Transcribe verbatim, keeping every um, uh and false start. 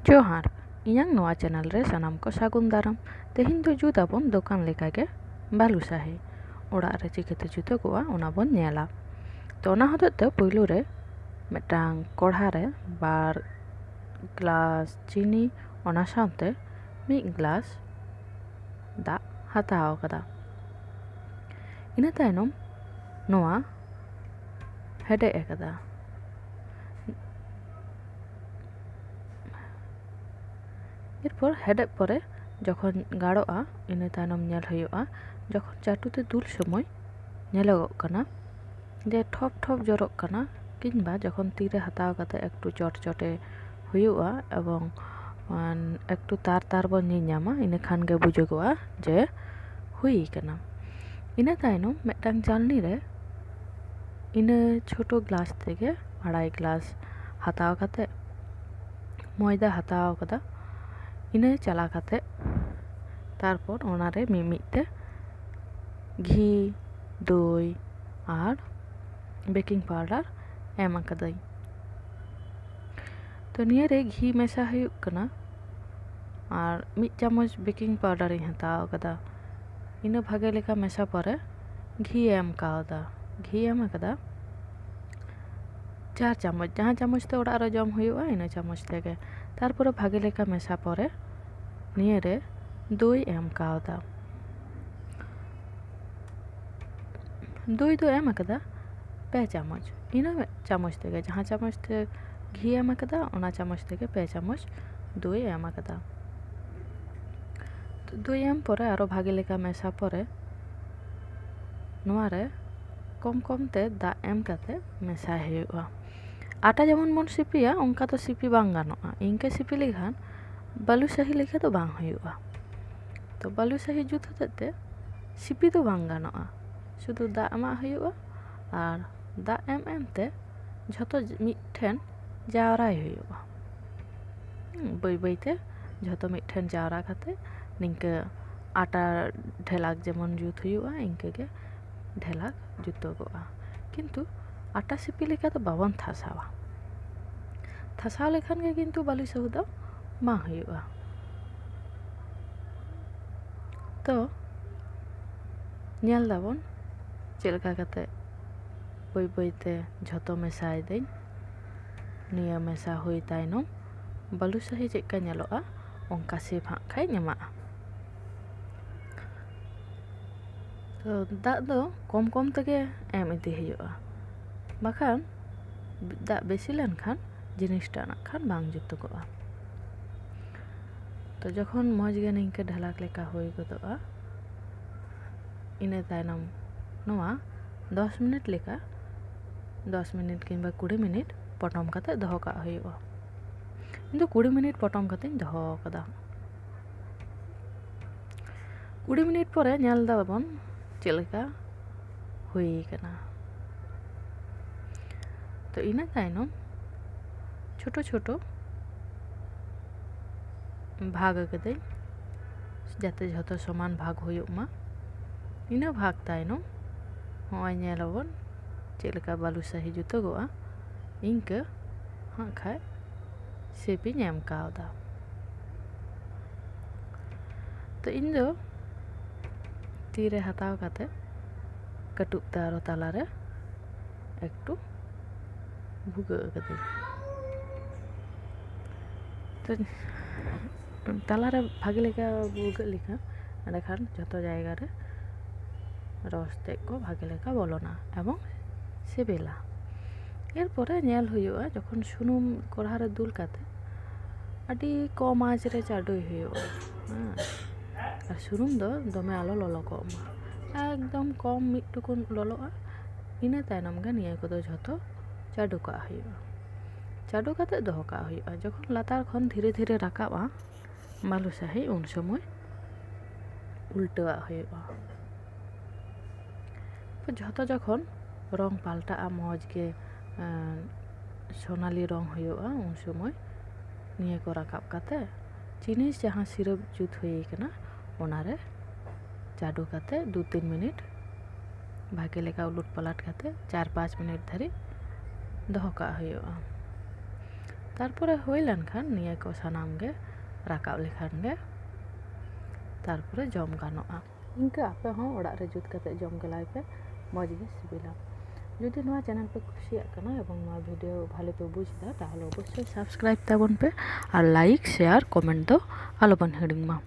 ᱡᱚᱦᱟᱨ, ᱤᱧᱟᱹᱜ ᱱᱚᱣᱟ channel ᱨᱮ ᱥᱟᱱᱟᱢ ᱠᱚ ᱥᱟᱹᱜᱩᱱ ᱫᱟᱨᱟᱢ᱾ ᱛᱮᱦᱮᱧ ᱫᱚ ᱡᱩᱛ ᱟᱵᱚᱱ ᱫᱚᱠᱟᱱ ᱞᱮᱠᱟᱜᱮ ᱵᱟᱞᱩᱥᱟᱦᱤ᱾ ᱚᱲᱟᱜ ᱨᱮ ᱪᱤᱠᱟᱹᱛᱮ ᱡᱩᱛᱚᱜᱚᱜᱼᱟ, ᱚᱱᱟ ᱵᱚᱱ ᱧᱮᱞᱟ᱾ ᱛᱚ, ᱚᱱᱟ ᱦᱚᱛᱮᱡ ᱛᱮ ᱯᱳᱭᱞᱳ ᱨᱮ ᱢᱤᱫᱴᱟᱝ ᱠᱚᱲᱦᱟ ᱨᱮ ᱵᱟᱨ ᱜᱞᱟᱥ ᱪᱤᱱᱤ, ᱚᱱᱟ ᱥᱟᱶᱛᱮ ᱢᱤᱫ ᱜᱞᱟᱥ ᱫᱟᱜ ᱦᱟᱛᱟᱣ ᱟᱠᱟᱫᱟ᱾ ᱤᱱᱟᱹ ᱛᱟᱭᱱᱚᱢ ᱱᱚᱣᱟ ᱦᱮᱰᱮᱡ ᱟᱠᱟᱫᱟ᱾ ᱮᱨᱯᱚᱨ ᱦᱮᱰᱮᱡ ᱯᱚᱨᱮ ᱡᱚᱠᱷᱚᱱ ᱜᱟᱲᱚᱜᱼᱟ, ᱤᱱᱟᱹ ᱛᱟᱭᱱᱚᱢ ᱧᱮᱞ ᱦᱩᱭᱩᱜᱼᱟ, ᱡᱚᱠᱷᱚᱱ ᱪᱟᱹᱴᱩ ᱛᱮ ᱫᱩᱞ ᱥᱚᱢᱚᱭ ᱧᱮᱞᱚᱜᱚᱜ ᱠᱟᱱᱟ ᱡᱮ ᱴᱷᱚᱯ ᱴᱷᱚᱯ ᱡᱚᱨᱚᱜ ᱠᱟᱱᱟ, ᱠᱤᱝᱵᱟ ᱡᱚᱠᱷᱚᱱ ᱛᱤᱨᱮ ᱦᱟᱛᱟᱣ ᱠᱟᱛᱮ ᱮᱠᱴᱩ ᱪᱚᱴ ᱪᱚᱴᱮ ᱦᱩᱭᱩᱜᱼᱟ ᱮᱵᱚᱝ, ᱟᱱ, ᱮᱠᱴᱩ ᱛᱟᱨ ᱛᱟᱨ ᱵᱚᱱ ᱧᱮᱧᱟᱢᱟ, ᱤᱱᱟᱹ ᱠᱷᱟᱱ ᱜᱮ ᱵᱩᱡᱩᱜᱚᱜᱼᱟ ᱡᱮ ᱦᱩᱭ ᱠᱟᱱᱟ᱾ ᱤᱱᱟᱹ ᱛᱟᱭᱱᱚᱢ ᱢᱤᱫᱴᱟᱝ ᱪᱟᱞᱱᱤ ᱨᱮ ᱤᱱᱟᱹ ᱪᱷᱳᱴᱳ ᱜᱞᱟᱥ ᱛᱮᱜᱮ ᱟᱲᱟᱭ ᱜᱞᱟᱥ ᱦᱟᱛᱟᱣ ᱠᱟᱛᱮ, ᱢᱚᱭᱫᱟ ᱦᱟᱛᱟᱣ ᱠᱟᱫᱟ, ᱤᱱᱟᱹ ᱪᱟᱞᱟ ᱠᱟᱛᱮ ᱛᱟᱨᱯᱚᱨ ᱚᱱᱟᱨᱮ ᱢᱤᱢᱤᱫ ᱛᱮ ᱜᱷᱤ, ᱫᱳᱭ ᱟᱨ baking powder ᱮᱢ ᱟᱠᱟᱫᱟᱹᱧ᱾ ᱛᱚ, ᱱᱤᱭᱟᱹ ᱨᱮ ᱜᱷᱤ ᱢᱮᱥᱟ ᱦᱩᱭᱩᱜ ᱠᱟᱱᱟ ᱟᱨ ᱢᱤᱫ ᱪᱟᱢᱚᱪ baking powder ᱤᱧ ᱦᱟᱛᱟᱣ ᱟᱠᱟᱫᱟ᱾ ᱤᱱᱟᱹ ᱵᱷᱟᱜᱮ ᱞᱮᱠᱟ ᱢᱮᱥᱟ ᱯᱚᱨᱮ ᱜᱷᱤ ᱮᱢ ᱠᱟᱣᱫᱟ, ᱜᱷᱤ ᱮᱢ ᱟᱠᱟᱫᱟ ᱪᱟᱨ ᱪᱟᱢᱚᱪ, ᱡᱟᱦᱟᱸ ᱪᱟᱢᱚᱪ ᱛᱮ ᱚᱲᱟᱜ ᱨᱮ ᱡᱚᱢ ᱦᱩᱭᱩᱜᱼᱟ, ᱤᱱᱟᱹ ᱪᱟᱢᱚᱪ ᱛᱮᱜᱮ᱾ ᱛᱟᱨᱯᱚᱨᱮ ᱵᱷᱟᱜᱮ ᱞᱮᱠᱟ ᱢᱮᱥᱟ ᱯᱚᱨᱮ ᱱᱤᱭᱟᱹ ᱨᱮ ᱫᱳᱭ ᱮᱢ ᱠᱟᱣᱫᱟ᱾ ᱫᱳᱭ ᱫᱚ ᱮᱢ ᱟᱠᱟᱫᱟ ᱯᱮ ᱪᱟᱢᱚᱪ, ᱤᱱᱟᱹ ᱪᱟᱢᱚᱪ ᱛᱮᱜᱮ, ᱡᱟᱦᱟᱸ ᱪᱟᱢᱚᱪ ᱛᱮ ᱜᱷᱤ ᱮᱢ ᱟᱠᱟᱫᱟ, ᱚᱱᱟ ᱪᱟᱢᱚᱪ ᱛᱮᱜᱮ ᱯᱮ ᱪᱟᱢᱚᱪ ᱫᱳᱭ ᱮᱢ ᱟᱠᱟᱫᱟ᱾ ᱫᱳᱭ ᱮᱢ ᱯᱚᱨᱮ ᱟᱨᱚ ᱵᱷᱟᱜᱮ ᱞᱮᱠᱟ ᱢᱮᱥᱟ ᱯᱚᱨᱮ ᱱᱚᱣᱟ ᱨᱮ ᱠᱚᱢ ᱠᱚᱢ ᱛᱮ ᱫᱟᱜ ᱮᱢ ᱠᱟᱛᱮ ᱢᱮᱥᱟᱭ ᱦᱩᱭᱩᱜᱼᱟ᱾ ᱟᱴᱟ ᱡᱮᱢᱚᱱ ᱵᱚᱱ ᱥᱤᱯᱤᱭᱟ, ᱚᱱᱠᱟ ᱫᱚ ᱥᱤᱯᱤ ᱵᱟᱝ ᱜᱟᱱᱚᱜᱼᱟ᱾ ᱤᱱᱠᱟᱹ ᱥᱤᱯᱤ ᱞᱮᱠᱷᱟᱱ ᱵᱟᱞᱩᱥᱟᱦᱤ ᱞᱮᱠᱟ ᱫᱚ ᱵᱟᱝ ᱦᱩᱭᱩᱜᱼᱟ᱾ ᱛᱚ, ᱵᱟᱞᱩᱥᱟᱦᱤ ᱡᱩᱛ ᱦᱚᱛᱮᱡ ᱛᱮ ᱥᱤᱯᱤ ᱫᱚ ᱵᱟᱝ ᱜᱟᱱᱚᱜᱼᱟ, ᱥᱩᱫᱷᱩ ᱫᱟᱜ ᱮᱢᱟᱜ ᱦᱩᱭᱩᱜᱼᱟ ᱟᱨ ᱫᱟᱜ ᱮᱢ ᱮᱢ ᱛᱮ ᱡᱷᱚᱛᱚ ᱢᱤᱫ ᱴᱷᱮᱱ ᱡᱟᱣᱨᱟᱭ ᱦᱩᱭᱩᱜᱼᱟ᱾ ᱦᱩᱸ, ᱵᱟᱹᱭ ᱵᱟᱹᱭ ᱛᱮ ᱡᱷᱚᱛᱚ ᱢᱤᱫ ᱴᱷᱮᱱ ᱡᱟᱣᱨᱟ ᱠᱟᱛᱮ ᱱᱤᱝᱠᱟᱹ ᱟᱴᱟ ᱰᱷᱮᱞᱟᱠ ᱡᱮᱢᱚᱱ ᱡᱩᱛ ᱦᱩᱭᱩᱜᱼᱟ, ᱤᱱᱠᱟᱹ ᱜᱮ ᱰᱷᱮᱞᱟᱠ ᱡᱩᱛᱚᱜᱚᱜᱼᱟ᱾ ᱠᱤᱱᱛᱩ ᱟᱴᱟ ᱥᱤᱯᱤ ᱞᱮᱠᱟ ᱫᱚ ᱵᱟᱵᱚᱱ ᱛᱷᱟᱥᱟᱣᱟ᱾ ᱛᱷᱟᱥᱟᱣ ᱞᱮᱠᱷᱟᱱ ᱜᱮ ᱠᱤᱱᱛᱩ ᱵᱟᱹᱞᱤ ᱥᱟᱹᱦᱩ ᱫᱚ ᱵᱟᱝ ᱦᱩᱭᱩᱜᱼᱟ᱾ ᱛᱚ ᱧᱮᱞ ᱫᱟᱵᱚᱱ ᱪᱮᱫ ᱞᱮᱠᱟ ᱠᱟᱛᱮ ᱵᱟᱹᱭ ᱵᱟᱹᱭᱛᱮ ᱡᱷᱚᱛᱚ ᱢᱮᱥᱟᱭᱮᱫᱟᱹᱧ᱾ ᱱᱤᱭᱟᱹ ᱢᱮᱥᱟ ᱦᱩᱭ ᱛᱟᱭᱱᱚᱢ ᱵᱟᱞᱩᱥᱟᱦᱤ ᱪᱮᱫᱠᱟ ᱧᱮᱞᱚᱜᱼᱟ ᱚᱱᱠᱟ ᱥᱮᱯ ᱦᱟᱸᱜ ᱠᱷᱟᱡ ᱮᱢᱟᱜᱼᱟ᱾ ᱛᱚ ᱫᱟᱜ ᱫᱚ ᱠᱚᱢ ᱠᱚᱢ ᱛᱮᱜᱮ ᱮᱢ ᱤᱫᱤ ᱦᱩᱭᱩᱜᱼᱟ, ᱵᱟᱠᱷᱟᱱ ᱫᱟᱜ ᱵᱮᱥᱤ ᱞᱮᱱᱠᱷᱟᱱ ᱡᱤᱱᱤᱥᱴᱟ ᱱᱟᱜ ᱠᱷᱟᱱ ᱵᱟᱝ ᱡᱩᱛᱩᱜᱚᱜᱼᱟ᱾ ᱛᱚ ᱡᱚᱠᱷᱚᱱ ᱢᱚᱡᱽ ᱜᱮ ᱱᱤᱝᱠᱟᱹ ᱰᱷᱟᱞᱟᱠ ᱞᱮᱠᱟ ᱦᱩᱭ ᱜᱚᱫᱚᱜᱼᱟ, ᱤᱱᱟᱹ ᱛᱟᱭᱱᱚᱢ ᱱᱚᱣᱟ ᱫᱚᱥ ᱢᱤᱱᱤᱴ ᱞᱮᱠᱟ, ᱫᱚᱥ ᱢᱤᱱᱤᱴ ᱠᱤᱝᱵᱟ ᱠᱩᱲᱤ ᱢᱤᱱᱤᱴ ᱯᱚᱴᱚᱢ ᱠᱟᱛᱮ ᱫᱚᱦᱚ ᱠᱟᱜ ᱦᱩᱭᱩᱜᱼᱟ᱾ ᱤᱧ ᱫᱚ ᱠᱩᱲᱤ ᱢᱤᱱᱤᱴ ᱯᱚᱴᱚᱢ ᱠᱟᱛᱮᱧ ᱫᱚᱦᱚ ᱟᱠᱟᱫᱟ᱾ ᱠᱩᱲᱤ ᱢᱤᱱᱤᱴ ᱯᱚᱨᱮ ᱧᱮᱞ ᱫᱟᱵᱚᱱ ᱪᱮᱫ ᱞᱮᱠᱟ ᱦᱩᱭ ᱠᱟᱱᱟ᱾ ᱛᱚ ᱤᱱᱟᱹ ᱛᱟᱭᱱᱚᱢ ᱪᱷᱳᱴᱳ ᱪᱷᱳᱴᱳ ᱵᱷᱟᱜᱽ ᱟᱠᱟᱫᱟᱹᱧ, ᱡᱟᱛᱮ ᱡᱷᱚᱛᱚ ᱥᱚᱢᱟᱱ ᱵᱷᱟᱜᱽ ᱦᱩᱭᱩᱜ ᱢᱟ᱾ ᱤᱱᱟᱹ ᱵᱷᱟᱜᱽ ᱛᱟᱭᱱᱚᱢ ᱦᱚᱸᱜᱼᱚᱭ ᱧᱮᱞ ᱟᱵᱚᱱ ᱪᱮᱫ ᱞᱮᱠᱟ ᱵᱟᱞᱩᱥᱟᱦᱤ ᱡᱩᱛᱩᱜᱚᱜᱼᱟ, ᱤᱱᱠᱟᱹ ᱦᱟᱸᱜ ᱠᱷᱟᱡ ᱥᱮᱯ ᱤᱧ ᱮᱢ ᱠᱟᱣᱫᱟ᱾ ᱛᱚ ᱤᱧ ᱫᱚ ᱛᱤᱨᱮ ᱦᱟᱛᱟᱣ ᱠᱟᱛᱮ ᱠᱟᱹᱴᱩᱵ ᱛᱮ ᱟᱨᱚ ᱛᱟᱞᱟᱨᱮ ᱮᱠᱴᱩ ᱵᱷᱩᱜᱟᱹᱜ ᱟᱠᱟᱫᱟᱹᱧ᱾ ᱛᱚ ᱛᱟᱞᱟᱨᱮ ᱵᱷᱟᱜᱮ ᱞᱮᱠᱟ ᱵᱷᱩᱜᱟᱹᱜ ᱞᱮᱠᱷᱟᱱ ᱮᱸᱰᱮᱠᱷᱟᱱ ᱡᱷᱚᱛᱚ ᱡᱟᱭᱜᱟ ᱨᱮ ᱨᱚᱥ ᱛᱮᱫ ᱠᱚ ᱵᱷᱟᱜᱮ ᱞᱮᱠᱟ ᱵᱚᱞᱚᱱᱟ ᱮᱵᱚᱝ ᱥᱤᱵᱤᱞᱟ᱾ ᱮᱨᱯᱚᱨᱮ ᱧᱮᱞ ᱦᱩᱭᱩᱜᱼᱟ ᱡᱚᱠᱷᱚᱱ ᱥᱩᱱᱩᱢ ᱠᱚᱲᱦᱟ ᱨᱮ ᱫᱩᱞ ᱠᱟᱛᱮ ᱟᱹᱰᱤ ᱠᱚᱢ ᱟᱸᱪ ᱨᱮ ᱪᱟᱰᱚᱭ ᱦᱩᱭᱩᱜᱼᱟ, ᱦᱮᱸ᱾ ᱟᱨ ᱥᱩᱱᱩᱢ ᱫᱚ ᱫᱚᱢᱮ ᱟᱞᱚ ᱞᱚᱞᱚ ᱠᱚᱜ ᱢᱟ, ᱮᱠᱫᱚᱢ ᱠᱚᱢ ᱢᱤᱫ ᱴᱩᱠᱩᱱ ᱞᱚᱞᱚᱜᱼᱟ᱾ ᱤᱱᱟᱹ ᱛᱟᱭᱱᱚᱢ ᱜᱮ ᱱᱤᱭᱟᱹ ᱠᱚᱫᱚ ᱡᱷᱚᱛᱚ ᱪᱟᱰᱚ ᱠᱟᱜ ᱦᱩᱭᱩᱜᱼᱟ᱾ ᱪᱟᱰᱚ ᱠᱟᱛᱮ ᱫᱚᱦᱚ ᱠᱟᱜ ᱦᱩᱭᱩᱜᱼᱟ᱾ ᱡᱚᱠᱷᱚᱱ ᱞᱟᱛᱟᱨ ᱠᱷᱚᱱ ᱫᱷᱤᱨᱮ ᱫᱷᱤᱨᱮ ᱨᱟᱠᱟᱵᱼᱟ ᱵᱟᱞᱩᱥᱟᱦᱤ, ᱩᱱ ᱥᱚᱢᱚᱭ ᱩᱞᱴᱟᱹᱣᱟᱜ ᱦᱩᱭᱩᱜᱼᱟ᱾ ᱡᱷᱚᱛᱚ ᱡᱚᱠᱷᱚᱱ ᱨᱚᱝ ᱯᱟᱞᱴᱟᱜᱼᱟ, ᱢᱚᱡᱽ ᱜᱮ, ᱮᱸ, ᱥᱳᱱᱟᱞᱤ ᱨᱚᱝ ᱦᱩᱭᱩᱜᱼᱟ, ᱩᱱ ᱥᱚᱢᱚᱭ ᱱᱤᱭᱟᱹ ᱠᱚ ᱨᱟᱠᱟᱵ ᱠᱟᱛᱮ ᱡᱤᱱᱤᱥ ᱡᱟᱦᱟᱸ ᱥᱤᱨᱟᱹᱯ ᱡᱩᱛ ᱦᱩᱭ ᱠᱟᱱᱟ, ᱚᱱᱟᱨᱮ ᱪᱟᱰᱚ ᱠᱟᱛᱮ ᱫᱩ ᱛᱤᱱ ᱢᱤᱱᱤᱴ ᱵᱷᱟᱜᱮ ᱞᱮᱠᱟ ᱩᱞᱩᱴ ᱯᱟᱞᱟᱴ ᱠᱟᱛᱮ ᱪᱟᱨ ᱯᱟᱸᱪ ᱢᱤᱱᱤᱴ ᱫᱷᱟᱹᱨᱤᱡ ᱫᱚᱦᱚ ᱠᱟᱜ ᱦᱩᱭᱩᱜᱼᱟ᱾ ᱛᱟᱨᱯᱚᱨᱮ ᱦᱩᱭ ᱞᱮᱱᱠᱷᱟᱱ ᱱᱤᱭᱟᱹ ᱠᱚ ᱥᱟᱱᱟᱢ ᱜᱮ ᱨᱟᱠᱟᱵ ᱞᱮᱠᱷᱟᱱ ᱜᱮ ᱛᱟᱨᱯᱚᱨᱮ ᱡᱚᱢ ᱜᱟᱱᱚᱜᱼᱟ᱾ ᱤᱱᱠᱟᱹ ᱟᱯᱮ ᱦᱚᱸ ᱚᱲᱟᱜ ᱨᱮ ᱡᱩᱛ ᱠᱟᱛᱮ ᱡᱚᱢ ᱜᱮᱞᱟᱭ ᱯᱮ, ᱢᱚᱡᱽ ᱜᱮ ᱥᱤᱵᱤᱞᱟ᱾ ᱡᱩᱫᱤ ᱱᱚᱣᱟ ᱪᱮᱱᱮᱞ ᱯᱮ ᱠᱩᱥᱤᱭᱟᱜ ᱠᱟᱱᱟ ᱮᱵᱚᱝ ᱱᱚᱣᱟ ᱵᱷᱤᱰᱤᱭᱳ ᱵᱷᱟᱞᱮ ᱯᱮ ᱵᱩᱡᱽ ᱮᱫᱟ, ᱛᱟᱦᱚᱞᱮ ᱚᱵᱚᱥᱥᱳᱭ ᱥᱟᱵᱥᱠᱨᱟᱭᱤᱵ ᱛᱟᱵᱚᱱ ᱯᱮ ᱟᱨ ᱞᱟᱭᱤᱠ, ᱥᱮᱭᱟᱨ, ᱠᱚᱢᱮᱱᱴ ᱫᱚ ᱟᱞᱚᱵᱚᱱ ᱦᱤᱲᱤᱧ ᱢᱟ᱾